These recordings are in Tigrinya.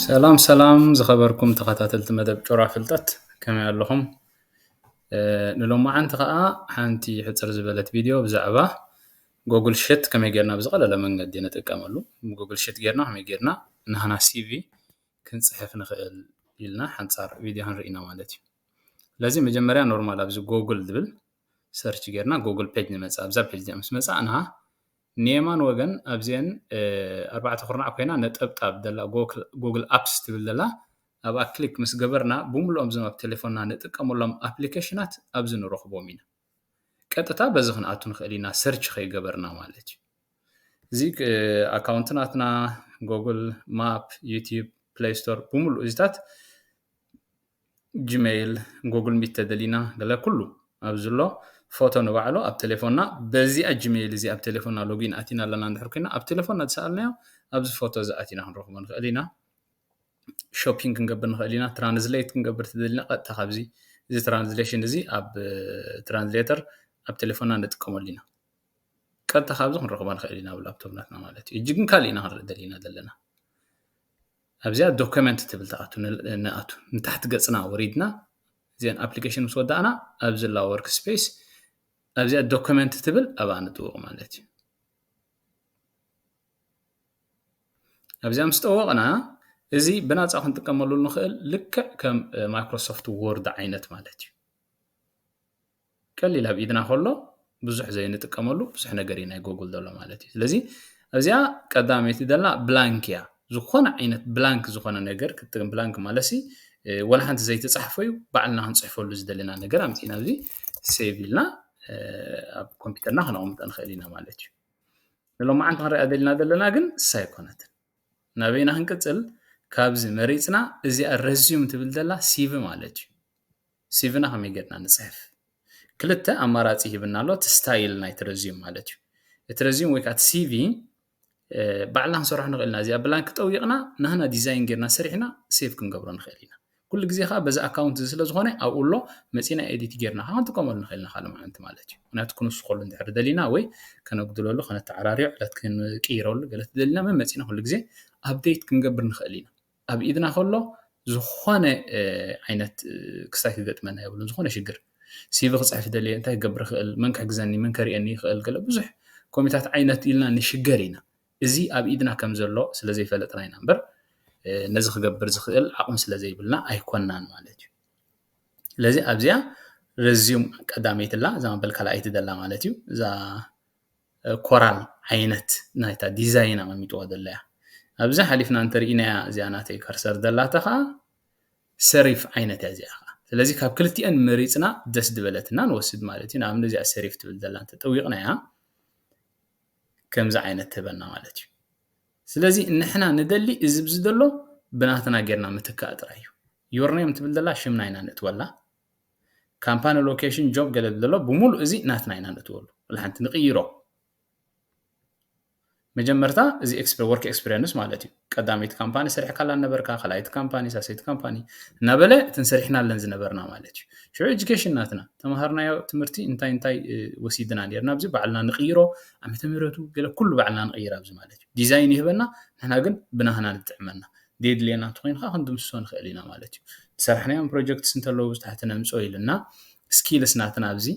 ሰላም ሰላም ዝኸበርኩም ተኸታተልቲ መደብ ጩራ ፍልጠት፣ ከመይ ኣለኹም? ንሎማዓንቲ ኸዓ ሓንቲ ሕፅር ዝበለት ቪድዮ ብዛዕባ ጎግል ሽት ከመይ ጌርና ብዝቐለለ መንገዲ ንጥቀመሉ፣ ጎግል ሽት ጌርና ከመይ ጌርና ናህና ሲቪ ክንፅሕፍ ንኽእል ኢልና ሓንፃር ቪድዮ ክንርኢና ማለት እዩ። ስለዚ መጀመርያ ኖርማል ኣብዚ ጎግል ዝብል ሰርች ጌርና ጎግል ፔጅ ንመፅእ። ኣብዛ ፔጅ ምስ መፃእና ንየማን ወገን ኣብዚአን ኣርባዕተ ኩርናዕ ኮይና ነጠብጣብ ደላ ጎግል ኣፕስ ትብል ደላ ኣብኣ ክሊክ ምስ ገበርና ብምልኦም ዞም ኣብ ቴሌፎንና ንጥቀመሎም ኣፕሊኬሽናት ኣብዚ ንረኽቦም ኢና። ቀጥታ በዚ ክንኣቱ ንኽእል ኢና ሰርች ከይገበርና ማለት እዩ። እዚ ኣካውንት ናትና፣ ጎግል ማፕ፣ ዩቲዩብ፣ ፕሌይ ስቶር ብምሉእ እዚታት ጂሜይል፣ ጎግል ሚት ተደሊና ገለ ኩሉ ኣብዚ ኣሎ። ፎቶ ንባዕሉ ኣብ ቴሌፎንና በዚኣ ጂሜይል እዚ ኣብ ቴሌፎንና ሎጊን ኣቲና ኣለና እንድሕር ኮይና ኣብ ቴሌፎንና ዝሰኣልናዮ ኣብዚ ፎቶ እዚ ኣቲና ክንረኽቦ ንኽእል ኢና። ሾፒንግ ክንገብር ንኽእል ኢና። ትራንስሌት ክንገብር ተደሊና ቀጥታ ካብዚ እዚ ትራንስሌሽን እዚ ኣብ ትራንስሌተር ኣብ ቴሌፎንና ንጥቀመሉ ኢና። ቀጥታ ካብዚ ክንረኽባ ንኽእል ኢና ኣብ ላፕቶፕ ናትና ማለት እዩ። እጂ ግን ካልእ ኢና ክንርኢ ደሊና ዘለና። ኣብዚኣ ዶክመንት ትብል ትኣቱ ንኣቱ ንታሕቲ ገፅና ወሪድና እዚአን ኣፕሊኬሽን ምስ ወዳእና ኣብዚ ላ ወርክ ስፔስ ኣብዚኣ ዶክመንት ትብል ኣብኣ ንጥውቕ ማለት እዩ። ኣብዚኣ ምስ ጠወቕና እዚ ብናፃ ክንጥቀመሉ ንኽእል ልክዕ ከም ማይክሮሶፍት ወርድ ዓይነት ማለት እዩ። ቀሊል ኣብ ኢድና ከሎ ብዙሕ ዘይንጥቀመሉ ብዙሕ ነገር እዩ ናይ ጎግል ዘሎ ማለት እዩ። ስለዚ ኣብዚኣ ቀዳመይቲ ደላ ብላንክ እያ። ዝኾነ ዓይነት ብላንክ ዝኾነ ነገር ክትጥቅም፣ ብላንክ ማለት ሲ ወላ ሓንቲ ዘይተፃሕፎ እዩ፣ ባዕልና ክንፅሕፈሉ ዝደለና ነገር ኣምፂና ኣብዚ ሴቭ ኢልና ኣብ ኮምፒውተርና ክነቕምጦ ንኽእል ኢና ማለት እዩ። ንሎማዓንቲ ክንሪኣ ደልና ዘለና ግን እሳ ኣይኮነትን። ናበይና ክንቅፅል? ካብዚ መሪፅና እዚኣ ረዚዩም ትብል ዘላ ሲቪ ማለት እዩ። ሲቪና ከመይ ጌርና ንፅሕፍ? ክልተ ኣማራፂ ሂብና ኣሎ። እቲ ስታይል ናይቲ ረዚዩም ማለት እዩ። እቲ ረዚዩም ወይ ከዓ እቲ ሲቪ ባዕልና ክንሰርሖ ንኽእል ኢና። እዚኣ ብላንክ ጠዊቕና ናህና ዲዛይን ጌርና ሰሪሕና ሴቭ ክንገብሮ ንኽእል ኢና። ኩሉ ግዜ ከዓ በዚ ኣካውንት እዚ ስለ ዝኾነ ኣብኡ ኣሎ መፂና ኤዲት ጌርና ከዓ ክንጥቀመሉ ንኽእል ኢና ካልእ መዓልቲ ማለት እዩ። ምክንያቱ ክንውስኸሉ እንድሕር ደሊና ወይ ከነጉድለሉ ከነተዓራርዮ ዕለት ክንቅይረሉ ገለ ተደሊና መመፂና ኩሉ ግዜ ኣፕዴት ክንገብር ንኽእል ኢና። ኣብ ኢድና ከሎ ዝኾነ ዓይነት ክስታይ ክገጥመና የብሉን። ዝኾነ ሽግር ሲቪ ክፅሕፍ ደልየ እንታይ ክገብር ይኽእል፣ መን ክሕግዘኒ፣ መን ከርእየኒ ይኽእል፣ ገለ ብዙሕ ኮሚታት ዓይነት ኢልና ንሽገር ኢና። እዚ ኣብ ኢድና ከም ዘሎ ስለ ዘይፈለጥና ኢና እምበር ነዚ ክገብር ዝኽእል ዓቕሚ ስለ ዘይብልና ኣይኮናን ማለት እዩ። ስለዚ ኣብዚኣ ረዚዩም ቀዳመይትላ እዛ መበል ካልኣይቲ ደላ ማለት እዩ። እዛ ኮራል ዓይነት ናይታ ዲዛይን ኣቐሚጥዎ ዘለያ። ኣብዚ ሓሊፍና እንተርኢናያ እዚኣ ናተይ ከርሰር ደላታ ከዓ ሰሪፍ ዓይነት እያ እዚኣ ከዓ። ስለዚ ካብ ክልቲአን መሪፅና ደስ ዝበለትና ንወስድ ማለት እዩ። ንኣብነት እዚኣ ሰሪፍ ትብል ደላ እንተጠዊቕናያ ከምዚ ዓይነት ትህበና ማለት እዩ። ስለዚ ንሕና ንደሊ እዚ ብዚ ዘሎ ብናትና ጌርና ምትካእ ጥራይ እዩ። ዩርኔም ትብል ደላ ሽምና ኢና ንእትወላ። ካምፓኒ ሎኬሽን ጆብ ገለ ዘሎ ብምሉእ እዚ ናትና ኢና ንእትወሉ። ሓንቲ ንቅይሮ። መጀመርታ እዚ ወርክ ኤክስፒሪየንስ ማለት እዩ። ቀዳመይቲ ካምፓኒ ሰሪሕካላ ነበርካ፣ ካልኣይቲ ካምፓኒ፣ ሳሰይቲ ካምፓኒ እናበለ እተን ሰሪሕናለን ዝነበርና ማለት እዩ። ሽዑ ኤጁኬሽን ናትና ተምሃርናዮ ትምህርቲ እንታይ እንታይ ወሲድና ነርና ኣብዚ ባዕልና ንቅይሮ። ዓመተ ምህረቱ ገለ ኩሉ ባዕልና ንቅይር ኣብዚ ማለት እዩ። ዲዛይን ይህበና፣ ንሕና ግን ብናህና ንጥዕመና። ዴድልየና እንተኮይኑ ከዓ ክንድምስሶ ንኽእል ኢና ማለት እዩ። ዝሰራሕናዮም ፕሮጀክትስ እንተለዉ ብታሕቲ ነምፅኦ ኢልና ስኪልስ ናትና ኣብዚ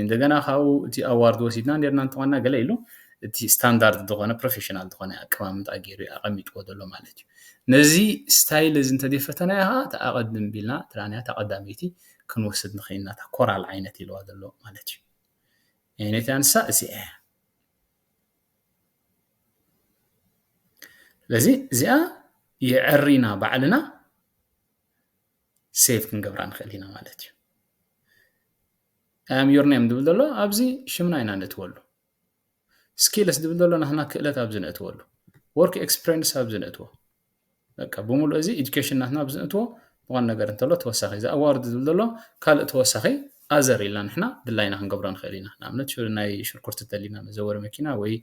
እንደገና ካብኡ እቲ ኣዋርድ ወሲድና ነርና እንተኾንና ገለ ኢሉ እቲ ስታንዳርድ ዝኾነ ፕሮፌሽናል ዝኾነ ኣቀማምጣ ገይሩ ኣቐሚጥዎ ዘሎ ማለት እዩ። ነዚ ስታይል እዚ እንተዘይፈተናዮ ከዓ ተኣቐድም ቢልና ትራንያ ተቐዳመይቲ ክንወስድ ንኽእልና እታ ኮራል ዓይነት ኢልዋ ዘሎ ማለት እዩ። ነቲ ኣንሳ እዚ እያ። ስለዚ እዚኣ የዕሪና ባዕልና ሴቭ ክንገብራ ንኽእል ኢና ማለት እዩ። ኣም ዩር ኔም ዝብል ዘሎ ኣብዚ ሽምና ኢና ነእትወሉ። ስኪልስ ዝብል ዘሎ ናህና ክእለት ኣብዚ ነእትወሉ። ወርክ ኤክስፒሪንስ ኣብዚ ነእትዎ። በቃ ብምሉእ እዚ ኤጁኬሽን ናትና ኣብዚ ነእትዎ። ዝኾነ ነገር እንተሎ ተወሳኺ እዚ ኣዋርድ ዝብል ዘሎ ካልእ ተወሳኺ ኣዘር ኢልና ንሕና ድላይና ክንገብሮ ንኽእል ኢና። ንኣብነት ናይ ሽርኩርቲ ተሊና መዘወሪ መኪና ወይ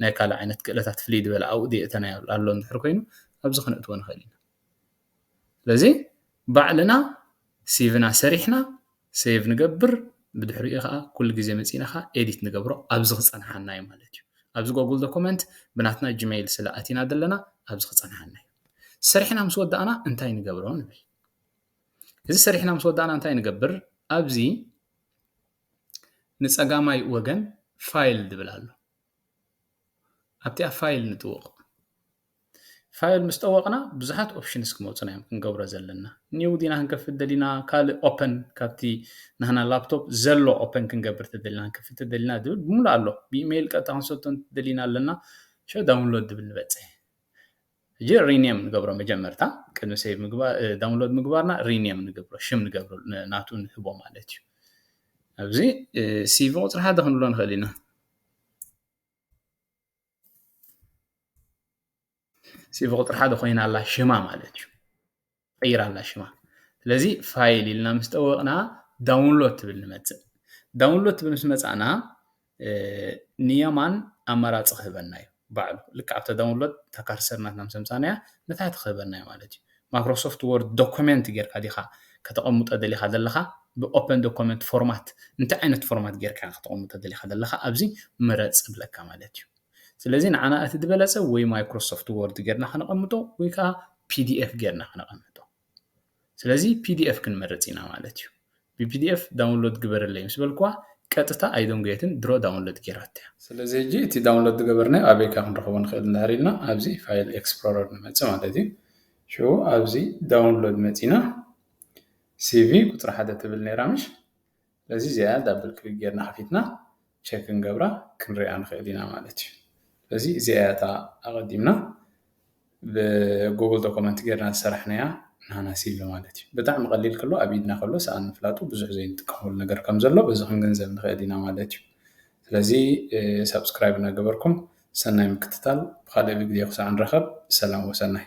ናይ ካልእ ዓይነት ክእለታት ፍልይ ዝበለ ኣብኡ ድየእተናዮ ኣሎ እንድሕር ኮይኑ ኣብዚ ክነእትዎ ንኽእል ኢና። ስለዚ ባዕልና ሴቭና ሰሪሕና ሴቭ ንገብር። ብድሕሪኡ ከዓ ኩሉ ግዜ መፂና ከዓ ኤዲት ንገብሮ ኣብዚ ክፀንሓና እዩ ማለት እዩ። ኣብዚ ጎግል ዶኩመንት ብናትና ጂሜይል ስለ ኣቲና ዘለና ኣብዚ ክፀንሓና እዩ። ሰሪሕና ምስ ወዳእና እንታይ ንገብሮ ንብል። እዚ ሰሪሕና ምስ ወዳእና እንታይ ንገብር? ኣብዚ ንጸጋማይ ወገን ፋይል ዝብል ኣሎ። ኣብቲኣ ፋይል ንጥውቕ። ፋይል ምስ ጠወቕና ብዙሓት ኦፕሽንስ ክመፁና እዮም ክንገብሮ ዘለና። ኒው ዲና ክንከፍት ደሊና፣ ካልእ ኦፐን፣ ካብቲ ናህና ላፕቶፕ ዘሎ ኦፐን ክንገብር ተደሊና፣ ክንከፍት ተደሊና ዝብል ብምሉእ ኣሎ። ብኢሜይል ቀጥታ ክንሰቶ እንተደሊና ኣለና። ሸው ዳውንሎድ ዝብል ንበፅሕ። ሕጂ ሪኔም ንገብሮ መጀመርታ፣ ቅድሚ ሴቭ ምግባር፣ ዳውንሎድ ምግባርና ሪኔም ንገብሮ፣ ሽም ንገብሮ፣ ናቱ ንህቦ ማለት እዩ። ኣብዚ ሲቪ ቁፅሪ ሓደ ክንብሎ ንኽእል ኢና። ሲቪ ቁፅሪ ሓደ ኮይና ኣላ ሽማ ማለት እዩ። ቀይራ ኣላ ሽማ። ስለዚ ፋይል ኢልና ምስ ጠወቕና ዳውንሎድ ትብል ንመፅእ። ዳውንሎድ ትብል ምስ መፃእና ንየማን ኣማራፂ ክህበና እዩ ባዕሉ። ልክዕ ኣብታ ዳውንሎድ እታ ካርሰር ናትና ምስ ኣምፃእናያ ንታሕቲ ክህበና እዩ ማለት እዩ። ማይክሮሶፍት ወርድ ዶኩመንት ጌርካ ዲኻ ከተቐምጦ ደሊኻ ዘለኻ? ብኦፐን ዶኩመንት ፎርማት እንታይ ዓይነት ፎርማት ጌርካ ከተቐምጦ ደሊኻ ዘለኻ? ኣብዚ ምረፅ ይብለካ ማለት እዩ። ስለዚ ንዓና እቲ ዝበለፀ ወይ ማይክሮሶፍት ወርድ ጌርና ከነቐምጦ ወይ ከዓ ፒዲኤፍ ጌርና ከነቐምጦ። ስለዚ ፒዲኤፍ ክንመርፅ ኢና ማለት እዩ። ብፒዲኤፍ ዳውንሎድ ግበረለይ ምስ በልኩዋ ቀጥታ ኣይደንጎየትን ድሮ ዳውንሎድ ጌራታ እያ። ስለዚ ሕጂ እቲ ዳውንሎድ ዝገበርናዮ ኣበይ ከ ክንረኽቦ ንኽእል እንድሕር ኢልና ኣብዚ ፋይል ኤክስፕሎረር ንመፅእ ማለት እዩ። ሽዑ ኣብዚ ዳውንሎድ መፂና ሲቪ ቁፅሪ ሓደ ትብል ነይራ ምሽ? ስለዚ እዚኣ ዳብል ክሊክ ጌርና ከፊትና ቸክ ክንገብራ ክንሪኣ ንኽእል ኢና ማለት እዩ። ስለዚ እዚኣ እያ እታ ኣቐዲምና ብጉግል ዶኩመንት ጌርና ዝሰራሕናያ ናና ሲቪ ማለት እዩ። ብጣዕሚ ቀሊል ከሎ ኣብ ኢድና ከሎ ሰኣን ምፍላጡ ብዙሕ ዘይንጥቀመሉ ነገር ከም ዘሎ በዚ ክንግንዘብ ንኽእል ኢና ማለት እዩ። ስለዚ ሳብስክራይብ እናገበርኩም ሰናይ ምክትታል፣ ብካልእ ቪድዮ ክሳዕ ንራኸብ ሰላም ወሰናይ።